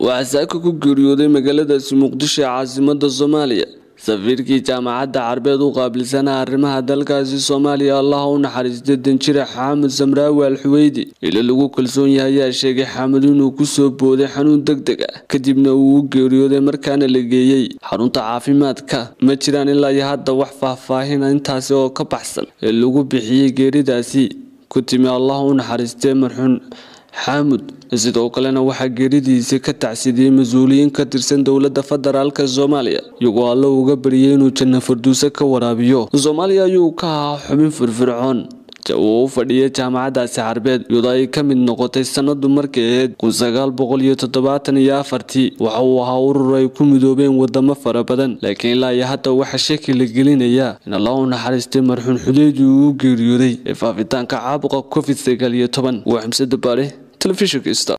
Waxaa saaka ku geeriyooday magaaladaasi Muqdisho ee caasimada Soomaaliya safiirkii Jaamacadda Carbeed u qaabilsanaa arrimaha dalkaasi Soomaaliya, Allah u naxariistay, danjire Xaamud Samraawi Al Xuweydi. Ilo lagu kalsoon yahay ayaa sheegay Xaamud inuu kusoo booday xanuun deg deg ah, kadibna uu u geeriyooday markaana la geeyey xarunta caafimaadka. Ma jiraan ilaa iyo hadda wax faahfaahina intaasi oo ka baxsan ee lagu bixiyey geeridaasi ku timi, Allah u naxariistay, marxuum Xaamud. Sidoo kalena waxaa geeridiisa ka tacsidiyey mas-uuliyiin ka tirsan dowladda federaalka Soomaaliya, iyagoo Alle uga baryay inuu janno farduuse ka waraabiyo. Soomaaliya ayuu ka ahaa xubin firfircoon uu u fadhiyay Jaamacadaasi Carbeed, iyadoo ay ka mid noqotay sanadu markay ahayd 1974-tii. Waxa uu ahaa urur ay ku midoobeen wadamo fara badan, laakiin ilaa iyo hadda waxaa shaki la gelinayaa in Allah u naxariistay marxuum Xudeydi uu u geeriyooday ee faafitaanka caabuqa COVID-19. Waa Xamse Dabaare, telefishinka Star.